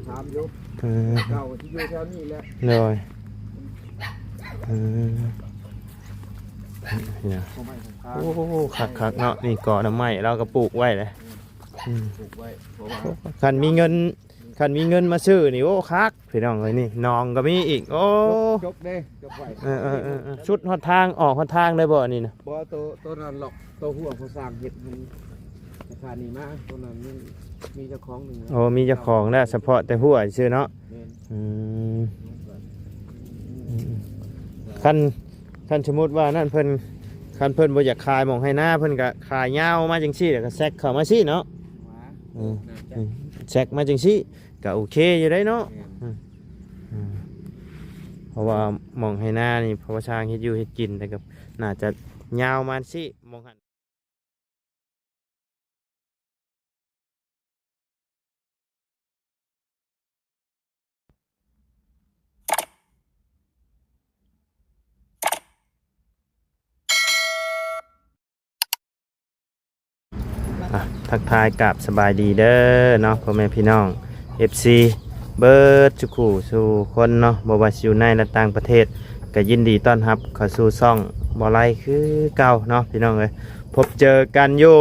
ຖາມຢູ່ ເອີ ເກົ່າທີ່ຢູ່ແຖວນີ້ແຫຼະ ໂດຍ ເອີ ນີ້ນະ ຂອງໄມ້ຂອງຄາ ໂອ້ ຄັກໆເນາະ ນີ້ກໍໜໍ່ໄມ້ລາວກໍປູກໄວ້ແຫຼະ ອືມ ອືມ ປູກໄວ້ ເພາະວ່າ ໂອ້ ຄັນມີເງິນ ຄັນມີເງິນມາຊື້ນີ້ ໂອ້ ຄັກ ພີ່ນ້ອງເອີຍ ນີ້ໜອງກໍມີອີກ ໂອ້ ຈົບ ຈົບເດ້ ຈົບໄວ້ ເອີໆໆ ສຸດຮອດທາງ ອອກຮອດທາງໄດ້ບໍ່ອັນນີ້ນະ? ບໍ່ ໂຕ ໂຕນັ້ນລັອກ ໂຕຫົວຜູ້ສ້າງເຮັດໃຫ້ ສະຖານີມາ ໂຕນັ້ນມີ ມີເຈົ້າຂອງໜຶ່ງແລ້ວ ໂອ້ ມີເຈົ້າຂອງແລ້ວ ສະເພາະແຕ່ຫົວຊື່ເນາະ ແມ່ນ ອືມ ອືມ ອືມ ຄັນ ຄັນສົມມຸດວ່ານັ້ນເພິ່ນ ຄັນເພິ່ນບໍ່ຢາກຂາຍໝ່ອງໄຮ່ນາ ເພິ່ນກໍຂາຍຍາວມາຈັ່ງຊີ້ ແລ້ວກໍແຊັກເຂົ້າມາຊີ້ເນາະ ເອີ ແຊັກມາຈັ່ງຊີ້ ກໍໂອເຄຢູ່ໄດ໋ເນາະ ແມ່ນ ອືມ ອືມ ເພາະວ່າໝ່ອງໄຮ່ນານີ້ ເພາະວ່າຊ່າງເຮັດຢູ່ເຮັດກິນ ແລ້ວກໍໜ້າຈະຍາວມາຊີ້ ໝ່ອງຫັ້ນ ອ່ະ ທັກທາຍກາບສະບາຍດີເດີເນາະ ພໍ່ແມ່ພີ່ນ້ອງ ເອັຟຊີ ເບິດສູ່ຄູ່ສູ່ຄົນເນາະ ບໍ່ວ່າຊິຢູ່ໃນ ແລະ ຕ່າງປະເທດ ກໍຍິນດີຕ້ອນຮັບເຂົ້າສູ່ຊ່ອງບໍ່ໄລຄືເກົ່າເນາະ ພີ່ນ້ອງເອີຍ ພົບເຈີກັນຢູ່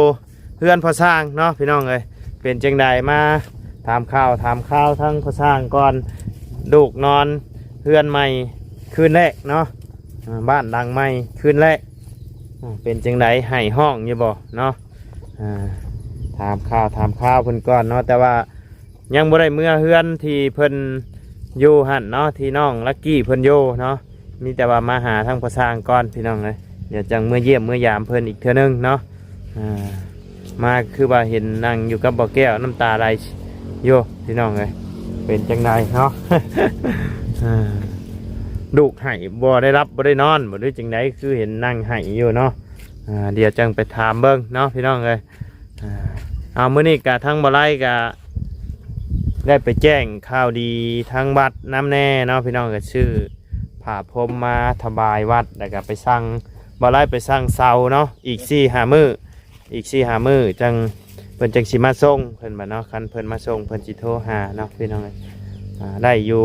ເຮືອນພໍ່ຊ່າງເນາະ ພີ່ນ້ອງເອີຍ ເປັນຈັ່ງໃດ ມາຖາມຂ່າວຖາມຄາວທາງພໍ່ຊ່າງກ່ອນ ລູກນອນເຮືອນໃໝ່ຄືນແລກເນາະ ອ່າ ບ້ານຫຼັງໃໝ່ຄືນແລກ ອ່າ ເປັນຈັ່ງໃດ ໄຫ້ຮ້ອງຢູ່ບໍ່ເນາະ ອ່າ ຖາມຂ່າວຖາມຄາວເພິ່ນກ່ອນເນາະ ແຕ່ວ່າ ຍັງບໍ່ໄດ້ເມືອເຮືອນທີ່ເພິ່ນຢູ່ຫັ້ນເນາະ ທີ່ນ້ອງລັກກີ້ເພິ່ນຢູ່ເນາະ ມີແຕ່ວ່າມາຫາທາງພໍ່ຊ່າງກ່ອນ ພີ່ນ້ອງເອີຍ ດຽວຈັ່ງເມືອຢ້ຽມເມືອຢາມເພິ່ນອີກເທື່ອໜຶ່ງເນາະ ອ່າ ມາຄືວ່າເຫັນນັ່ງຢູ່ກັບບໍ່ແກ້ວ ນ້ຳຕາໄຫຼຢູ່ ພີ່ນ້ອງເອີຍ ເປັນຈັ່ງໃດເນາະ ອ່າ ລູກໄຫ້ບໍ່ໄດ້ຫຼັບບໍ່ໄດ້ນອນບໍ່ ຫຼືຈັ່ງໃດ ຄືເຫັນນັ່ງໄຫ້ຢູ່ເນາະ ອ່າ ດຽວຈັ່ງໄປຖາມເບິ່ງເນາະ ພີ່ນ້ອງເອີຍ ອ່າ ເອົາ ມື້ນີ້ກະທາງບໍ່ໄລກະໄດ້ໄປແຈ້ງຂ່າວດີທາງວັດນຳແດ່ເນາະ ພີ່ນ້ອງ ກະຊື້ຜ້າພົມມາຖວາຍວັດ ແລ້ວກະໄປສັ່ງ ບໍ່ໄລໄປສັ່ງເສົາເນາະ ອີກສີ່ຫ້າມື້ ອີກສີ່ຫ້າມື້ຈັ່ງ ເພິ່ນຈັ່ງຊິມາສົ່ງ ເພິ່ນວ່າເນາະ ຄັນເພິ່ນມາສົ່ງ ເພິ່ນຊິໂທຫາເນາະ ພີ່ນ້ອງເອີຍ ອ່າ ໄດ້ຢູ່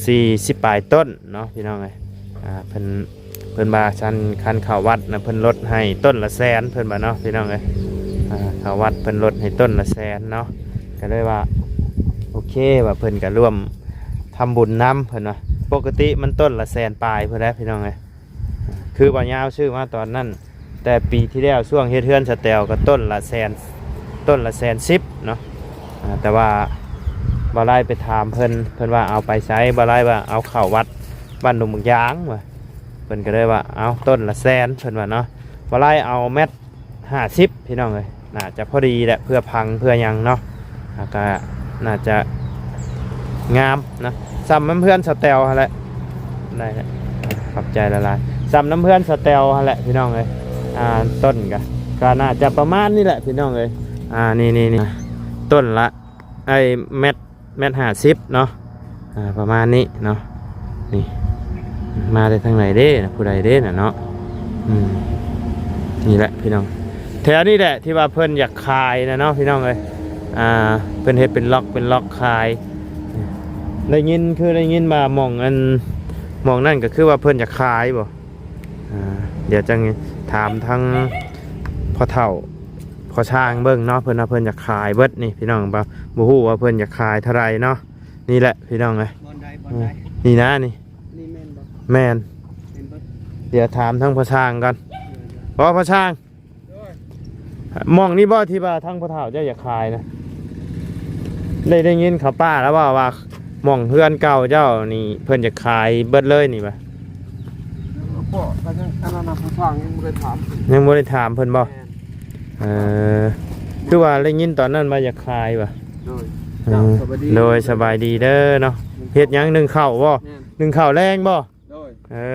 ສີ່ສິບປາຍຕົ້ນເນາະ ພີ່ນ້ອງເອີຍ ອ່າ ເພິ່ນ ເພິ່ນວ່າຊັ້ນ ຄັນເຂົ້າວັດນະ ເພິ່ນລົດໃຫ້ຕົ້ນລະແສນ ເພິ່ນວ່າເນາະ ພີ່ນ້ອງເອີຍ ອ່າ ເຂົ້າວັດເພິ່ນລົດໃຫ້ຕົ້ນລະແສນເນາະ ກໍເລີຍວ່າ ໂອເຄ ວ່າເພິ່ນກໍຮ່ວມທຳບຸນນຳ ເພິ່ນວ່າ ປົກກະຕິມັນຕົ້ນລະແສນປາຍພຸ້ນແຫຼະ ພີ່ນ້ອງເອີຍ ຄືວ່າຍາວຊື້ມາຕອນນັ້ນ ແຕ່ປີທີ່ແລ້ວຊ່ວງເຮັດເຮືອນສະແຕວກໍຕົ້ນລະແສນ ຕົ້ນລະແສນສິບເນາະ ອ່າ ແຕ່ວ່າບໍ່ໄລໄປຖາມເພິ່ນ ເພິ່ນວ່າເອົາໄປໃສ ບໍ່ໄລວ່າເອົາເຂົ້າວັດບ້ານດົງບັກຢາງວ່າ ເພິ່ນກໍເລີຍວ່າເອົາຕົ້ນລະແສນ ເພິ່ນວ່າເນາະ ບໍ່ໄລເອົາແມັດຫ້າສິບ ພີ່ນ້ອງເອີຍ ໜ້າຈະພໍດີແຫຼະ ເພື່ອພັງເພື່ອຫຍັງເນາະ ແລ້ວກໍໜ້າຈະງາມເນາະ ສ່ຳນຳເຮືອນສະແຕວຫັ້ນແຫຼະ ໄດ້ແຫຼະ ຂອບໃຈຫຼາຍໆ ສ່ຳນຳເຮືອນສະແຕວຫັ້ນແຫຼະ ພີ່ນ້ອງເອີຍ ອ່າ ຕົ້ນກໍ ກໍໜ້າຈະປະມານນີ້ແຫຼະ ພີ່ນ້ອງເອີຍ ອ່າ ນີ້ໆໆ ຕົ້ນລະ ໄອ້ແມັດ ແມັດຫ້າສິບເນາະ ອ່າ ປະມານນີ້ເນາະ ນີ້ ມາແຕ່ທາງໃດເດ້ນະ ຜູ້ໃດເດ້ນະເນາະ ອືມ ນີ້ແຫຼະພີ່ນ້ອງ ແຖວນີ້ແຫຼະທີ່ວ່າເພິ່ນຢາກຂາຍນະເນາະ ພີ່ນ້ອງເອີຍ ອ່າ ເພິ່ນເຮັດເປັນລັອກເປັນລັອກຂາຍ ໄດ້ຍິນ ຄືໄດ້ຍິນວ່າໝ່ອງອັນ ໝ່ອງນັ້ນກໍຄືວ່າເພິ່ນຢາກຂາຍບໍ່? ອ່າ ດຽວຈັ່ງຖາມທາງພໍ່ເຖົ້າພໍ່ຊ່າງເບິ່ງເນາະ ເພິ່ນວ່າເພິ່ນຢາກຂາຍເບິດນີ້ພີ່ນ້ອງ ບໍ່ ບໍ່ຮູ້ວ່າເພິ່ນຢາກຂາຍເທົ່າໃດເນາະ ນີ້ແຫຼະພີ່ນ້ອງເອີຍ ບ່ອນໃດ ບ່ອນໃດ ນີ້ນະນີ້ ນີ້ແມ່ນບໍ່? ແມ່ນ ແມ່ນເບິດ ດຽວຖາມທາງພໍ່ຊ່າງກ່ອນ ເອີ ພໍ່ຊ່າງ ໂດຍ ໝ່ອງນີ້ບໍ່ທີ່ວ່າທາງພໍ່ເຖົ້າເຈົ້າຢາກຂາຍນະ? ໄດ້ ໄດ້ຍິນເຂົາປ້າລາວເວົ້າວ່າ ໝ່ອງເຮືອນເກົ່າເຈົ້ານີ້ເພິ່ນຢາກຂາຍເບິດເລີຍນີ້ຫວາ? ບໍ່ ກໍຍັງ ອັນນັ້ນນະ ຜູ້ຊ່າງຍັງບໍ່ໄດ້ຖາມ ຍັງບໍ່ໄດ້ຖາມເພິ່ນບໍ່? ແມ່ນ ເອີ ຄືວ່າໄດ້ຍິນຕອນນັ້ນວ່າຢາກຂາຍຫວາ? ໂດຍ ເອີ ເຈົ້າ ສະບາຍດີ ໂດຍ ສະບາຍດີເດີເນາະ ເຮັດຫຍັງ ໜຶ້ງເຂົ້າບໍ່? ແມ່ນ ໜຶ້ງເຂົ້າແລງບໍ່? ໂດຍ ເອີ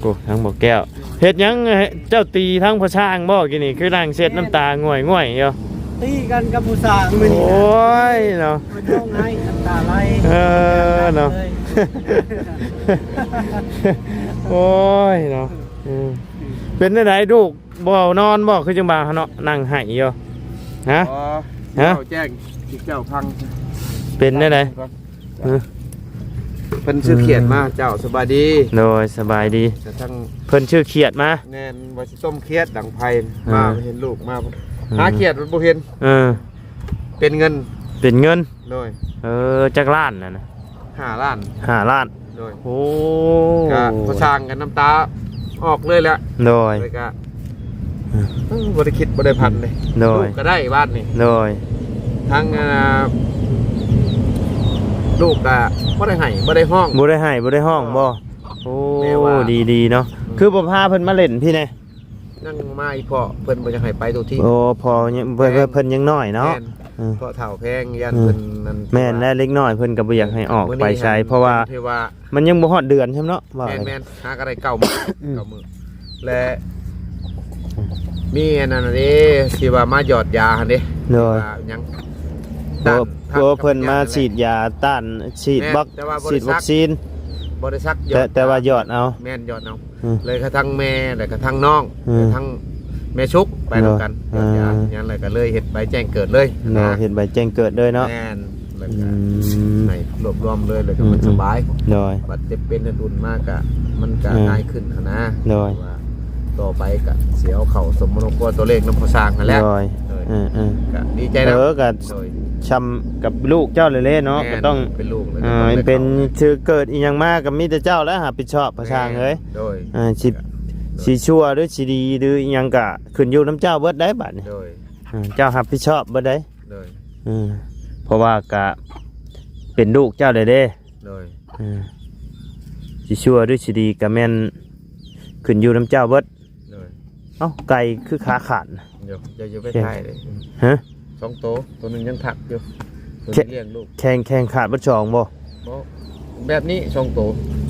ໂອ້ ທາງບໍ່ແກ້ວ ເຮັດຫຍັງ ເຈົ້າຕີທາງພໍ່ຊ່າງບໍ່ກີ້ນີ້? ຄືນັ່ງເຊັດນ້ຳຕາງ່ວຍໆຢູ່ ຕີກັນກັບຜູ້ຊ່າງມື້ນີ້ ໂອ້ຍເນາະ ມັນຮ້ອງໄຫ້ນ້ຳຕາໄຫຼ ເອີເນາະ ໂອ້ຍເນາະ ເປັນແນວໃດລູກ ບໍ່ນອນບໍ່? ຄືຈັ່ງວ່າເນາະ ນັ່ງໄຫ້ຢູ່ ຮະ? ອໍ ຮະ? ເວົ້າແຈ້ງ ເຈົ້າຟັງ ປັນແນວໃດ? ຮະ? ເພິ່ນຊື້ຂຽດມາ. ເຈົ້າ ສະບາຍດີ. ໂດຍ ສະບາຍດີ. ກະທັງ ເພິ່ນຊື້ຂຽດມາ. ແມ່ນ ວ່າຊິຕົ້ມຂຽດດັງໄຟ ອ່າ ມາເຫັນລູກມາ ອືມ ຫາຂຽດມັນບໍ່ເຫັນ. ເອີ ເປັນເງິນ. ເປັນເງິນ. ໂດຍ. ເອີ ຈັກລ້ານນັ້ນນະ? ຫ້າລ້ານ. ຫ້າລ້ານ. ໂດຍ. ໂອ້ ກະພໍສ້າງກັນນ້ຳຕາອອກເລີຍແຫຼະ. ໂດຍ. ແລ້ວກະ ອືມ ເອີ ບໍ່ໄດ້ຄິດບໍ່ໄດ້ຝັນເດ້. ໂດຍ. ລູກກະໄດ້ບາດນີ້. ໂດຍ. ທັງ ອ່າ ລູກກະບໍ່ໄດ້ໄຫ້ບໍ່ໄດ້ຮ້ອງ. ບໍ່ໄດ້ໄຫ້ບໍ່ໄດ້ຮ້ອງບໍ່? ໂອ້ ແມ່ວ່າ ດີໆເນາະ. ອືມ. ຄືບໍ່ພາເພິ່ນມາຫຼິ້ນພີ້ແດ່? ຍັງມາອີກ ເພາະເພິ່ນບໍ່ຢາກໃຫ້ໄປທຸກທີ່. ໂອ້ ເພາະຍັງ ເພິ່ນ ແມ່ນ ເພິ່ນຍັງນ້ອຍເນາະ. ແມ່ນ. ເອີ ເພາະເຖົ້າແພງ ຢ້ານ ອືມ ເພິ່ນນັ້ນ. ແມ່ນແຫຼະ ເດັກນ້ອຍເພິ່ນກໍບໍ່ຢາກໃຫ້ອອກໄປໃສ ເພາະວ່າ ຖືວ່າ ມັນຍັງບໍ່ຮອດເດືອນຊ້ຳເນາະ ວ່າ. ແມ່ນໆ ຫາກໍໄດ້ເກົ້າມື້ ອືມ ເກົ້າມື້ ແລະ ມີອັນນັ້ນເດ້ ທີ່ວ່າມາຢອດຢາຫັ້ນເດ້. ໂດຍ. ວ່າຫຍັງ ໂອ້ ຕ້ານ ໂອ້ ເພິ່ນມາ ທານກັບ ສີດຢາຕ້ານ ສີດ ແມ່ນ ບັກ ແຕ່ວ່າບໍ່ໄດ້ ສີດວັກຊີນ ສັກ ບໍ່ໄດ້ສັກ ຢອດ ແຕ່ ແຕ່ວ່າຢອດເອົາ. ແມ່ນ ຢອດເອົາ. ອືມ ເລີຍກະທັງແມ່ ແລະກະທັງນ້ອງ ອືມ ແລະທັງແມ່ສຸກໄປນຳກັນ. ໂດຍ. ອ່າ ຢ່າງນັ້ນແຫຼະ ກະເລີຍເຮັດໃບແຈ້ງເກີດເລີຍ. ໂດຍ ເຮັດໃບແຈ້ງເກີດເລີຍເນາະ. ແມ່ນ. ແລ້ວກະ ອືມ ໃຫ້ລວບລວມເລີຍ ແລ້ວກະ ອືມ ມັນສະບາຍ. ໂດຍ. ບັດເຈັບເປັນໂດນໆມາກະ ມັນກະ ອ່າ ງ່າຍຂຶ້ນຫັ້ນນະ. ໂດຍ. ວ່າຕໍ່ໄປກະຊິເອົາເຂົ້າສົມມະໂນຄົວຕົວເລກນຳພໍ່ຊ່າງຫັ້ນແຫຼະ. ໂດຍ. ໂດຍ. ເອີໆ ກະດີໃຈນຳ. ເອີ ກະ ໂດຍ ຊ່ຳກັບລູກເຈົ້າແຫຼະເນາະ. ແມ່ນ. ກະຕ້ອງ ເປັນລູກແລ້ວ ອ່າ ກະຕ້ອງໄດ້ ເປັນ ເຂົ້າ ຊື່ເກີດອີ່ຫຍັງມາກະມີແຕ່ເຈົ້າແຫຼະຮັບຜິດຊອບ ພໍ່ຊ່າງເອີຍ. ແມ່ນ. ໂດຍ. ອ່າ ຊິ ໂດຍ ຊິຊົ່ວຫຼືຊິດີຫຼືອີ່ຫຍັງກະຂຶ້ນຢູ່ນຳເຈົ້າເບິດໄດ໋ບາດນີ້. ໂດຍ. ອ່າ ເຈົ້າຮັບຜິດຊອບເບິດໄດ໋. ໂດຍ. ເອີ ເພາະວ່າກະເປັນລູກເຈົ້າແຫຼະເດ້. ໂດຍ. ເອີ ຊິຊົ່ວຫຼືຊິດີກະແມ່ນຂຶ້ນຢູ່ນຳເຈົ້າເບິດ. ໂດຍ. ເອົ້າ ໄກ່ຄືຂາຂາດນະ? ເຈົ້າ ເຈົ້າຢ່າໄປຖ່າຍເລີຍ. ຮະ? ສອງໂຕ ໂຕໜຶ່ງຍັງທັກຢູ່ ໂຕ ແຄ- ນີ້ລ້ຽງລູກ. ແຂ້ງ ແຂ້ງຂາດເບິດສອງບໍ່? ບໍ່ ແບບນີ້ສອງໂຕ.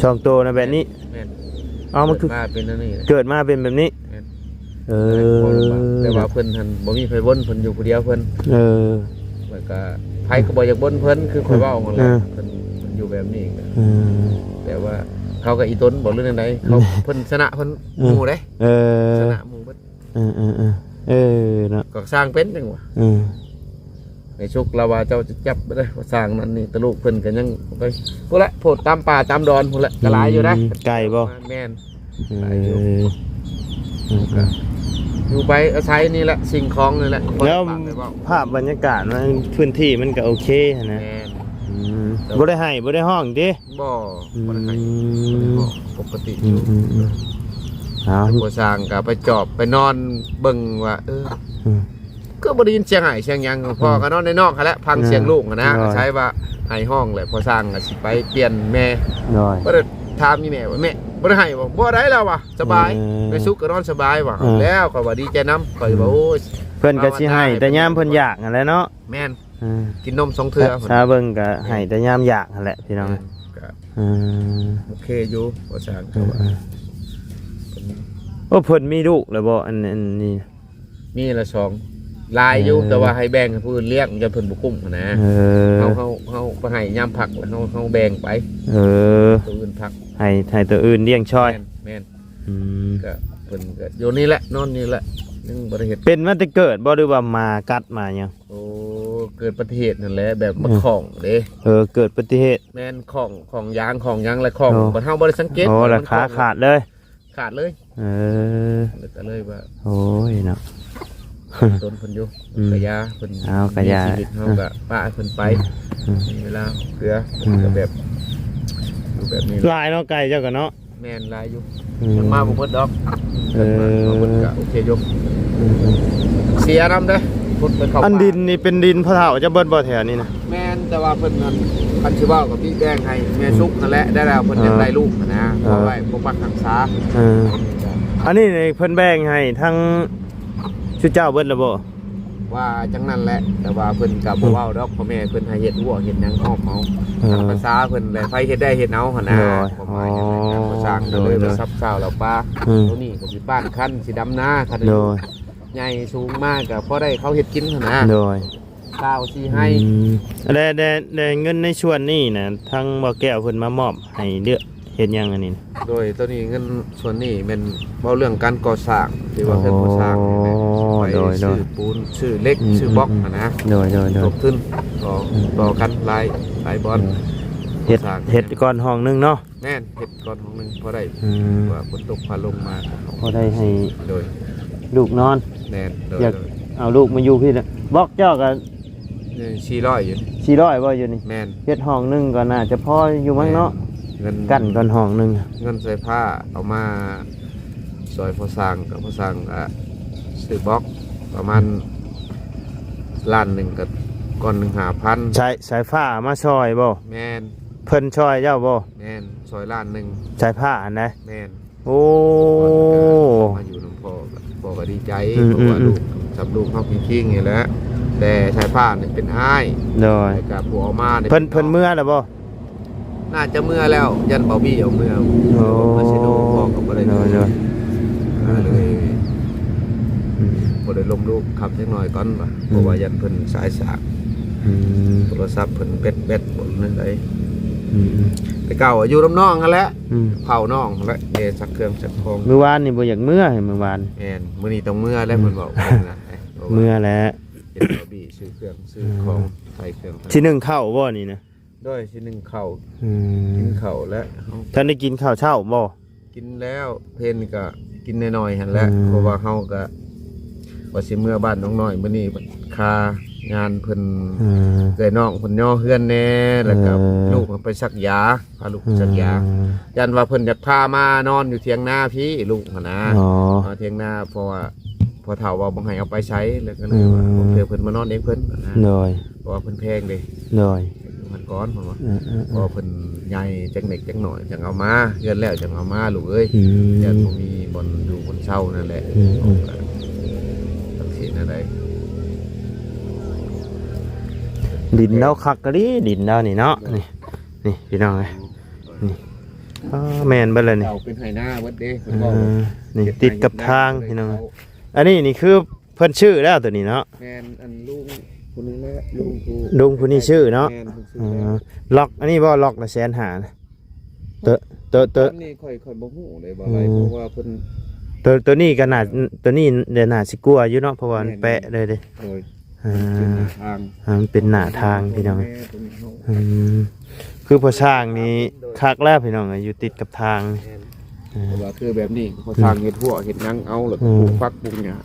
ສອງໂຕນະແບບນີ້? ແມ່ນ. ເອົ້າ ມັນຄື ເກີດມາເປັນອັນນີ້ ເກີດມາເປັນແບບນີ້? ແມ່ນ. ເອີ ແຕ່ວ່າເພິ່ນຫັ້ນບໍ່ມີໃຜບົນ ເພິ່ນຢູ່ຜູ້ດຽວເພິ່ນ. ເອີ ແລ້ວກະໃຜກໍບໍ່ຢາກບົນເພິ່ນ ຄືຂ້ອຍເວົ້າຫັ້ນແຫຼະ. ເອີ ເພິ່ນ ເພິ່ນຢູ່ແບບນີ້. ເອີ ແຕ່ວ່າເຂົາກໍອີຕົນບໍ່ ຫຼືແນວໃດ ເຂົາ ເອີ ເພິ່ນຊະນະເພິ່ນ ເອີ ໝູ່ເດ້. ເອີ ຊະນະໝູ່ເບິດ. ເອີໆໆ ເອີເນາະ ກໍສ້າງເປັນຈັ່ງຫວະ. ເອີ ໃນສຸກລາວວ່າເຈົ້າຈະຈັບໄດ້ ວ່າສ້າງນັ້ນນີ້ ແຕ່ລູກເພິ່ນກໍຍັງໄປພຸ້ນແຫຼະ ໂພດຕາມປ່າຕາມດອນພຸ້ນແຫຼະ ກໍຫຼາຍຢູ່ນະ. ອືມ ໄກບໍ່? ແມ່ນ ເອີ ຫຼາຍຢູ່. ເອີ ຢູ່ໄປອາໄສນີ້ແຫຼະ ສິ່ງຂອງນີ້ແຫຼະ. ແລ້ວພາບບັນຍາກາດມັນ ພື້ນທີ່ມັນກໍໂອເຄຫັ້ນນະ. ແມ່ນ. ອືມ ແຕ່ ບໍ່ໄດ້ໄຫ້ບໍ່ໄດ້ຮ້ອງຕິ? ບໍ່ ອືມ ບໍ່ໄດ້ໄຫ້ ບໍ່ໄດ້ຮ້ອງ ປົກກະຕິຢູ່. ອືມໆໆ ເອົາ ແຕ່ພໍ່ຊ່າງກໍໄປຈອບໄປນອນເບິ່ງວ່າ ເອີ ອືມ ກໍບໍ່ໄດ້ຍິນສຽງໄຫ້ສຽງຫຍັງ. ອືມ ພໍ່ກໍນອນໃນນອກຫັ້ນແຫຼະ ຟັງສຽງ ອ່າ ລູກຫັ້ນນະ. ໂດຍ. ອາໄສວ່າໄຫ້ຮ້ອງແຫຼະ ພໍ່ຊ່າງກໍຊິໄປປ່ຽນແມ່. ໂດຍ. ບໍ່ໄດ້ຖາມອີແມ່ວ່າ ແມ່ບໍ່ໄດ້ໄຫ້ບໍ່? ບໍ່ໄດ້ແລ້ວວ່າ ສະບາຍ. ເອີ ແມ່ສຸກກໍນອນສະບາຍວ່າ. ເອີ ແລ້ວຂ້ອຍວ່າດີໃຈນຳ ຂ້ອຍວ່າ ອືມ ໂອ້ຍ ເພິ່ນກໍຊິໄຫ້ແຕ່ຍາມເພິ່ນຢາກຫັ້ນແຫຼະເນາະ. ແມ່ນ. ອ່າ ກິນນົມສອງເທື່ອ. ຊາ ຊາເບິ່ງກໍໃຫ້ແຕ່ຍາມຢາກຫັ້ນແຫຼະພີ່ນ້ອງ. ແມ່ນ ກໍ ອ່າ ໂອເຄຢູ່ ພໍ່ຊ່າງກໍວ່າ. ເອີໆ ໂອ້ ເພິ່ນມີລູກແລ້ວບໍ່? ອັນ ອັນນີ້ ມີລະສອງ ຫຼາຍຢູ່. ເອີ ແຕ່ວ່າໃຫ້ແບ່ງໃຫ້ຜູ້ອື່ນລ້ຽງ ຢ້ານເພິ່ນບໍ່ກຸ້ມຫັ້ນນະ. ເອີ ເຮົາ ເຮົາ ເຮົາໄປໃຫ້ຍາມພັກ ແລ້ວເຮົາ ເຮົາແບ່ງໄປ. ເອີ ຕົວອື່ນພັກ ໃຫ້ ໃຫ້ຕົວອື່ນລ້ຽງຊ່ອຍ. ແມ່ນ ແມ່ນ. ອືມ ກໍເພິ່ນກໍຢູ່ນີ້ແຫຼະ ນອນນີ້ແຫຼະ ຍັງບໍ່ໄດ້ເຮັດ. ເປັນມາແຕ່ເກີດບໍ່ ຫຼືວ່າໝາກັດໝາຫຍັງ? ໂອ້ ເກີດປະຕິເຫດນັ້ນແຫຼະ ແບບມັນ ເອີ ຂ້ອງເດ້. ເອີ ເກີດປະຕິເຫດ. ແມ່ນ ຂ້ອງ ຂ້ອງຢາງ ຂ້ອງຫຍັງ ແລະຂ້ອງ ໂອ້ ບັດເຮົາບໍ່ໄດ້ສັງເກດ. ໂອ້ ແລ້ວຂາຂາດເລີຍ. ຂາດເລີຍ. ເອີ ກໍເລີຍວ່າ ໂອ້ຍເນາະ ຕົນເພິ່ນຢູ່. ອືມ ກະຢາເພິ່ນ. ເອົາ ກະຢາ ມີຊີວິດເຮົາ ເອີ ກໍປະໃຫ້ເພິ່ນໄປ. ອືມ ມີເວລາເພື່ອ ອືມ ກໍແບບ ຢູ່ແບບນີ້ ຫຼາຍເນາະ ໄກ່ເຈົ້າກໍເນາະ. ແມ່ນ ຫຼາຍຢູ່. ອືມ ຍັງມາບໍ່ເບິດດອກ. ເອີ ມາບໍ່ເບິດກໍໂອເຄຢູ່. ອືມໆ ເສຍນຳເດ້ ພຸດໄປເຂົ້າ ອັນ ປ່າ ດິນນີ້ເປັນດິນພໍ່ເຖົ້າເຈົ້າເບິດບໍ່ແຖວນີ້ນະ? ແມ່ນ ແຕ່ວ່າເພິ່ນນັ້ນ ຄັນຊິເວົ້າກໍມີແບ່ງໃຫ້ແມ່ ອືມ ສຸກຫັ້ນແຫຼະ ໄດ້ແລ້ວເພິ່ນ ເອີ ຢາກໄດ້ລູກຫັ້ນນະ. ເອີ ເອົາໄວ້ປົກປັກຮັກສາ. ເອີ ອັນນີ້ນີ້ເພິ່ນແບ່ງໃຫ້ທັງຊຸເຈົ້າເບິດແລ້ວບໍ່? ວ່າຈັ່ງນັ້ນແຫຼະ ແຕ່ວ່າເພິ່ນກໍບໍ່ເວົ້າດອກ. ອືມ ພໍ່ແມ່ເພິ່ນໃຫ້ເຮັດຮົ້ວເຮັດຫຍັງອ້ອມເອົາ. ເອີ ຕາມພາສາເພິ່ນແຫຼະ ໃຜເຮັດໄດ້ເຮັດເອົາຫັ້ນນະ. ໂດຍ. ຄວາມໝາຍ ອໍ ແນວນັ້ນນະ ພໍ່ຊ່າງ ໂດຍ ກໍເລີຍ ໂດຍ ວ່າຊັບເຊົາແລ້ວປະ. ອືມ ໂຕນີ້ກໍຊິປ້ານຄັນ ຊິດຳນາ ຄັນ ໂດຍ ໃຫຍ່ສູງມາກໍພໍໄດ້ເຂົາເຮັດກິນຫັ້ນນະ. ໂດຍ. ຊາວສີ່ໄຮ່. ອືມ ແລະ ແລະ ແລະເງິນໃນສ່ວນນີ້ນະ ທາງບໍ່ແກ້ວເພິ່ນມາມອບໃຫ້ເລືອກເຮັດຫຍັງອັນນີ້ນະ? ໂດຍ ໂຕນີ້ເງິນສ່ວນນີ້ແມ່ນເວົ້າເລື່ອງການກໍ່ສ້າງ ທີ່ວ່າເຮືອນກໍ່ສ້າງນີ້ແຫຼະ. ອໍ ອໍ ໄປ ໂດຍ ໂດຍ ຊື້ປູນ ຊື້ເຫຼັກ ອືມ ຊື້ບລັອກ ອືມ ຫັ້ນນະ ໂດຍ ໂດຍ ໂດຍ ທົບທຶນ ຕໍ່ ອືມ ຕໍ່ກັນຫຼາຍ ຫຼາຍບ່ອນ ອືມ ເຮັດ ສ້າງ ເຮັດກ່ອນຫ້ອງໜຶ່ງເນາະ ແມ່ນ ເຮັດກ່ອນຫ້ອງໜຶ່ງ ພໍໄດ້ ອືມ ວ່າຝົນຕົກຟ້າລົງມາ ພໍໄດ້ໃຫ້ ໂດຍ ລູກນອນ ແມ່ນ ໂດຍ ຢາກ ໂດຍ ເອົາລູກມາຢູ່ພີ້ນະ ບລັອກເຈົ້າກໍ ເອີ ສີ່ຮ້ອຍຢູ່ ສີ່ຮ້ອຍບໍ່ຢູ່ນີ້ ແມ່ນ ເຮັດຫ້ອງໜຶ່ງກໍໜ້າຈະພໍຢູ່ມັ້ງເນາະ ແມ່ນ ເງິນ ກັ້ນກ່ອນຫ້ອງໜຶ່ງ ເງິນໄຟຟ້າເອົາມາຊ່ອຍພໍ່ຊ່າງ ກໍພໍ່ຊ່າງກໍຊື້ບລັອກປະມານ ອືມ ລ້ານໜຶ່ງ ກໍກ້ອນໜຶ່ງຫ້າພັນ ໃຊ້ສາຍຟ້າມາຊ່ອຍບໍ່ ແມ່ນ ເພິ່ນຊ່ອຍເຈົ້າບໍ່ ແມ່ນ ຊ່ອຍລ້ານໜຶ່ງ ສາຍຟ້າຫັ້ນນະ ແມ່ນ ໂອ້ ມາຢູ່ນຳພໍ່ ພໍ່ກໍດີໃຈ ອືມ ເພາະວ່າ ອືມ ລູກ ອືມ ສຳລູກເຮົາຄິງໆນີ້ແຫຼະ ແຕ່ສາຍຟ້ານີ້ເປັນອ້າຍ ໂດຍ ແລ້ວກໍຜູ້ເອົາມານີ້ ເພິ່ນ ເພິ່ນເມືອແລ້ວບໍ່ ໜ້າຈະເມືອແລ້ວ ຢ້ານເບົາບີເອົາເມືອ ໂອ້ ມາຊິໂນ ພໍ່ກໍບໍ່ໄດ້ ໂດຍ ໂດຍ ກໍເລີຍ ອືມ ບໍ່ໄດ້ລົມລູກ ຂັບຈັກໜ້ອຍກ່ອນວ່າ ອືມ ເພາະວ່າຢ້ານເພິ່ນສາຍສາກ ອືມ ໂທລະສັບເພິ່ນແບັດ ແບັດບໍ່ແນວໃດ ອືມ ອືມ ແຕ່ເກົ່າຢູ່ນຳນ້ອງຫັ້ນແຫຼະ ອືມ ເຝົ້ານ້ອງຫັ້ນແຫຼະ ແຕ່ຊັກເຄື່ອງຊັກຂອງ ມື້ວານນີ້ບໍ່ຢາກເມືອ ມື້ວານ ແມ່ນ ມື້ນີ້ຕ້ອງເມືອແລ້ວ ອືມ ເພິ່ນເວົ້າ ເມືອແຫຼະ ເພາະວ່າ ເມືອແຫຼະ ເຮັດເຂົ້າບີ ຊື້ເຄື່ອງ ຊື້ຂອງ ອືມ ໃສ່ເຄື່ອງ ຊິໜຶ້ງເຂົ້າບໍ່ນີ້ນະ ໂດຍ ຊິໜຶ້ງເຂົ້າ ອືມ ກິນເຂົ້າແລ້ວ ເຮົາ ທ່ານໄດ້ກິນເຂົ້າເຊົ້າບໍ່? ກິນແລ້ວ ເພນກໍກິນໜ້ອຍໆຫັ້ນແຫຼະ ອືມ ເພາະວ່າເຮົາກໍວ່າຊິເມືອບ້ານນ້ອງນ້ອຍ ມື້ນີ້ຄາງານເພິ່ນ ອືມ ເອື້ອຍນ້ອງເພິ່ນຍໍເຮືອນແດ່ ແລ້ວກໍ ເອີ ລູກໄປສັກຢາ ພາລູກໄປສັກຢາ ອືມ ຢ້ານວ່າເພິ່ນຢາກພາມານອນຢູ່ຖຽງນາພີ້ ລູກຫັ້ນນະ ອໍ ມາຖຽງນາ ເພາະວ່າພໍ່ເຖົ້າວ່າບໍ່ໃຫ້ເອົາໄປໃສ ແລ້ວກໍເລີຍວ່າ ອືມ ເພື່ອເພິ່ນມານອນເອງເພິ່ນນະ ໂດຍ ເພາະວ່າເພິ່ນແພງເດ້ ໂດຍ ຢູ່ຫັ້ນກ່ອນເພິ່ນວ່າ ເອີໆໆ ເພາະວ່າເພິ່ນໃຫຍ່ຈັກເລັກຈັກໜ້ອຍ ຈັ່ງເອົາມາ ເຮືອນແລ້ວຈັ່ງເອົາມາ ລູກເອີຍ ອືມ ຢ້ານບໍ່ມີບ່ອນຢູ່ບ່ອນເຊົານັ້ນແຫຼະ ອືມໆ ຈັ່ງຊີ້ແນວໃດ ດິນລາວຄັກກະລີ ດິນລາວນີ້ເນາະ ນີ້ ນີ້ພີ່ນ້ອງເອີຍ ນີ້ ອໍ ແມ່ນເບິດແລ້ວນີ້ ເຂົາເປັນໄຮ່ນາເບິດເດ້ ເພິ່ນເວົ້າ ເອີ ນີ້ ເຮັດ ຕິດກັບທາງ ໄຮ່ເຮັດນາ ພີ່ນ້ອງເອີຍ ເຂົາ ອັນນີ້ນີ້ຄືເພິ່ນຊື້ແລ້ວໂຕນີ້ເນາະ ແມ່ນ ອັນລຸງຜູ້ນີ້ແຫຼະ ລຸງຜູ້ ລຸງຜູ້ນີ້ຊື້ເນາະ ແມ່ນ ເພິ່ນຊື້ແລ້ວ ອໍ ລັອກ ອັນນີ້ບໍ່ ລັອກລະແສນຫ້ານະ ໂຕ ໂຕ ໂຕ ອັນນີ້ຂ້ອຍ ຂ້ອຍບໍ່ຮູ້ເດ້ວ່າ ອືມ ເພາະວ່າເພິ່ນ ໂຕ ໂຕນີ້ກໍໜ້າ ໂຕນີ້ໜ້າຊິກວ່າຢູ່ເນາະ ເພາະວ່າມັນ ແມ່ນ ແປະເລີຍເດ້ ໂດຍ ອ່າ ມັນເປັນໜ້າທາງ ອ່າ ມັນເປັນໜ້າທາງພີ່ນ້ອງເອີຍ ອືມ ຄືພໍ່ຊ່າງນີ້ຄັກແລ້ວພີ່ນ້ອງເອີຍ ຢູ່ຕິດກັບທາງ ແມ່ນ ອ່າ ເພາະວ່າຄືແບບນີ້ພໍ່ຊ່າງ ອືມ ເຮັດຮົ້ວເຮັດຫຍັງເອົາ ແລ້ວກໍ ອືມ ປູກຜັກປູກຫຍ້າ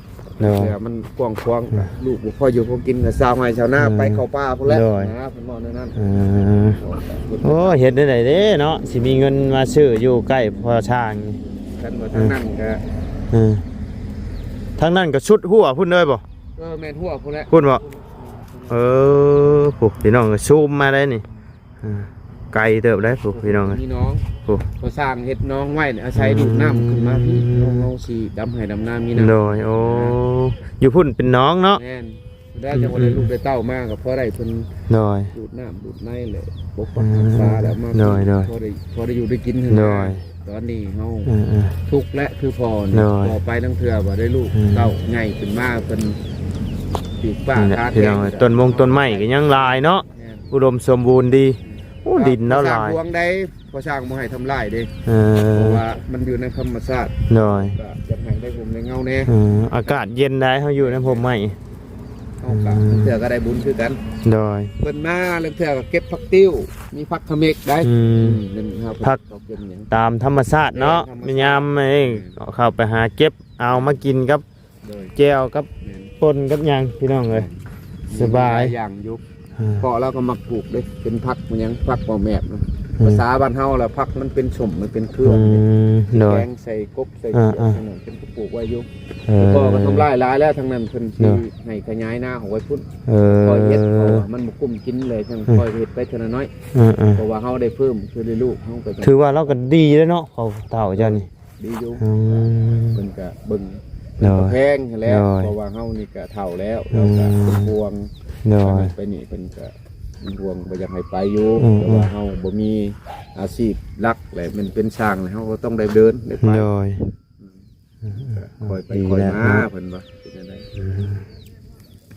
ໂດຍ ແຕ່ມັນກວ້າງຂວາງ ອືມ ລູກບໍ່ພໍຢູ່ພໍກິນ ກໍຊາວໄຮ່ຊາວນາ ໂດຍ ໄປເຂົ້າປ່າພຸ້ນແຫຼະ ໂດຍ ນະ ເພິ່ນເວົ້າແນວນັ້ນ ອ່າ ໂອ້ ເຮັດແນວໃດເດ້ເນາະ ຊິມີເງິນມາຊື້ຢູ່ໃກ້ພໍ່ຊ່າງ ຄັນວ່າທາງນັ້ນກໍ ເອີ ທາງນັ້ນກໍສຸດຮົ້ວພຸ້ນເລີຍບໍ່? ເອີ ແມ່ນຮົ້ວພຸ້ນແຫຼະ ພຸ້ນບໍ່? ເອີ ພຸ້ນ ພີ່ນ້ອງກໍຊູມມາໄດ້ນີ້ ອ່າ ໄກເຕີບໄດ໋ ຜູ້ ພີ່ນ້ອງເອີຍ ມີໜອງ ຜູ້ ກໍສ້າງເຮັດໜອງໄວ້ ອາໄສ ອືມ ດູດນ້ຳຂຶ້ນມາພີ້ ເຮົາ ເຮົາຊິດຳໄຮ່ດຳນາ ມີນ້ຳ ໂດຍ ໂອ້ ຢູ່ພຸ້ນເປັນໜອງເນາະ ແມ່ນ ແລ້ວ ອືມ ຈັ່ງວ່າໄດ້ລູກໄດ້ເຕົ້າມາ ກໍພໍໄດ້ເພິ່ນ ໂດຍ ດູດນ້ຳດູດໃນແຫຼະ ປົກປັກ ອ່າ ຮັກສາແລ້ວມາ ໂດຍ ໂດຍ ພໍໄດ້ ພໍໄດ້ຢູ່ໄດ້ກິນ ໂດຍ ຕອນນີ້ເຮົາ ເອີໆ ທຸກແຫຼະ ຄືພໍ່ນີ້ ໂດຍ ພໍ່ໄປລາງເທື່ອບໍ່ໄດ້ລູກ ອືມ ເຕົ້າໃຫຍ່ຂຶ້ນມາ ເພິ່ນປີກປ້າ ນີ້ແຫຼະ ຂາແຂງ ພີ່ນ້ອງເອີຍ ຕົ້ນມົງຕົ້ນໄມ້ກໍຍັງຫຼາຍເນາະ ແມ່ນ ອຸດົມສົມບູນດີ ອືມ ໂອ້ ດິນລາວຫຼາຍ ພວງໄດ້ ພໍ່ຊ່າງບໍ່ໃຫ້ທຳລາຍເດ້ ເອີ ເພາະວ່າມັນຢູ່ໃນທຳມະຊາດ ໂດຍ ກໍຢາກໃຫ້ໄດ້ຮົ່ມໄດ້ເງົາແດ່ ເອີ ອາກາດເຢັນໄດ໋ ເຮົາຢູ່ໃນຮົ່ມໄມ້ ເຮົາກໍ ອືມ ເທື່ອກໍໄດ້ບຸນຄືກັນ ໂດຍ ເພິ່ນມາລາງເທື່ອກໍເກັບຜັກຕິ້ວ ມີຜັກຂະເມັກໄດ໋ ອືມ ອືມ ເພິ່ນເຮົາ ຜັກ ເຂົາເກັບຫຍັງ ຕາມທຳມະຊາດເນາະ ແມ່ນ ທຳມະຊາດ ຍາມນີ້ ອືມ ເຂົາໄປຫາເກັບເອົາມາກິນກັບ ໂດຍ ແຈ່ວກັບ ແມ່ນ ປົ່ນກັບຫຍັງ ພີ່ນ້ອງເອີຍ ແມ່ນ ສະບາຍ ມີຫຼາຍຢ່າງຢູ່ ອ່າ ເພາະລາວກໍມັກປູກເດ້ ເປັນຜັກຫຍັງ ຜັກບໍ່ແມບນະ ອືມ ພາສາບ້ານເຮົາລະ ຜັກມັນເປັນສົ້ມ ມັນເປັນເຄືອ ອືມ ໂດຍ ແກງໃສ່ກົບໃສ່ຂຽດ ອ່າໆ ທາງນັ້ນເພິ່ນກໍປູກໄວ້ຢູ່ ເອີ ແຕ່ກໍທຳລາຍຫຼາຍແລ້ວ ທາງນັ້ນເພິ່ນຊິ ໂດຍ ໃຫ້ຂະຫຍາຍນາອອກໄວ້ພຸ້ນ ເອີ ຄ່ອຍເຮັດ ເພາະວ່າມັນບໍ່ກຸ້ມກິນເລີຍ ຈັ່ງ ອືມ ຄ່ອຍເຮັດໄປເທື່ອລະໜ້ອຍ ເອີໆ ເພາະວ່າເຮົາໄດ້ເພີ່ມຄືໄດ້ລູກເຮົາໄປ ຖືວ່າລາວກໍດີແລ້ວເນາະ ພໍ່ເຖົ້າເຈົ້ານີ້ ດີຢູ່ ອືມ ເພິ່ນກະເບິ່ງ ໂດຍ ເພິ່ນກະແພງຫັ້ນແຫຼະ ໂດຍ ເພາະວ່າເຮົານີ້ກະເຖົ້າແລ້ວ ອືມ ເຮົາກະເປັນຫ່ວງ ໂດຍ ໄປນີ້ເພິ່ນກະເປັນຫ່ວງ ບໍ່ຢາກໃຫ້ໄປຢູ່ ອືມ ເພາະວ່າເຮົາບໍ່ມີອາຊີບຫຼັກແຫຼະ ແມ່ນເປັນຊ່າງແລ້ວ ເຮົາກໍຕ້ອງໄດ້ເດີນໄດ້ໄປ ໂດຍ ອືມ ອືມ ກະຄ່ອຍໄປ ດີ ຄ່ອຍມາ ແລ້ວເນາະ ເພິ່ນວ່າເປັນຈັ່ງໃດ ອືມ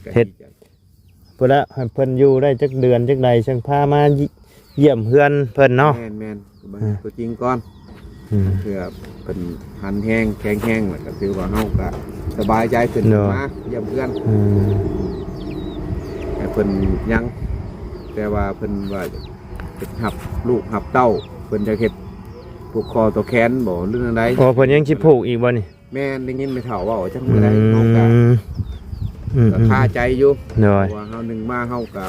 ກະ ເຮັດ ດີໃຈ ພຸ້ນລະ ໃຫ້ເພິ່ນຢູ່ໄດ້ຈັກເດືອນຈັກໃດ ຈັ່ງພາມາຢ້ຽມເຮືອນເພິ່ນເນາະ ແມ່ນໆ ເບິ່ງ ອ່າ ຕົວຈິງກ່ອນ ອືມ ເພື່ອເພິ່ນຫັນແຮງແຂງແຮງ ແລ້ວກໍຖືວ່າເຮົາກໍໄ ສະບາຍໃຈຂຶ້ນ ໂດຍ ມາຢ້ຽມເຮືອນ ອືມ ໃຫ້ເພິ່ນຍັງ ແຕ່ວ່າເພິ່ນວ່າ ເຮັດຮັບລູກຮັບເຕົ້າ ເພິ່ນຈະເຮັດຜູກຄໍຕໍ່ແຂນບໍ່ ຫຼືແນວໃດ? ອໍ ເພິ່ນຍັງຊິຜູກອີກບໍ່ນີ້? ແມ່ນ ໄດ້ຍິນແມ່ເຖົ້າເວົ້າ ຈັກມື້ໃດ ອືມ ເຮົາກະ ອືມ ກະຄາໃຈຢູ່ ໂດຍ ເພາະວ່າເຮົາ ໜຶ່ງມາເຮົາກະ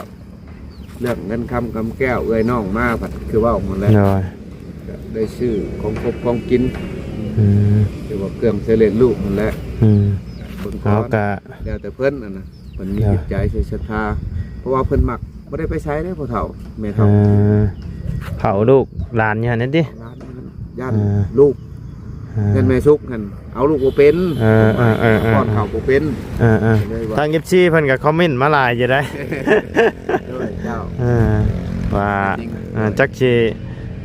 ເລື່ອງເງິນຄຳກຳແກ້ວ ເອື້ອຍນ້ອງມາ ພັດຄືເວົ້າຫັ້ນແຫຼະ ໂດຍ ກະໄດ້ຊື້ຂອງຄົບຂອງກິນ ອືມ ຫຼືວ່າເຄື່ອງໃຊ້ລ້ຽງລູກຫັ້ນແຫຼະ ອືມ ເບິ່ງກ່ອນ ເຮົາກະ ແລ້ວແຕ່ເພິ່ນຫັ້ນນະ ເພິ່ນມີ ເອີ ຈິດໃຈໃສ່ສັດທາ ເພາະວ່າເພິ່ນມັກ ບໍ່ໄດ້ໄປໃສເດ້ພໍ່ເຖົ້າແມ່ເຖົ້າ ເອີ ເຝົ້າລູກຫຼານຢູ່ຫັ້ນຕິ ຢ້ານ ເອີ ລູກ ເອີ ຢ້ານແມ່ສຸກຫັ້ນເອົາລູກບໍ່ເປັນ ເອີ ເອີ ເອີ ເອີ ປ້ອນເຂົ້າບໍ່ເປັນ ເອີ ເອີ ກໍເລີຍວ່າ ທາງ ເອັຟຊີ ເພິ່ນກໍຄອມເມັນມາຫຼາຍຢູ່ໄດ໋ ໂດຍ ເຈົ້າ ເອີ ວ່າ ເອີ ຈັກຊິ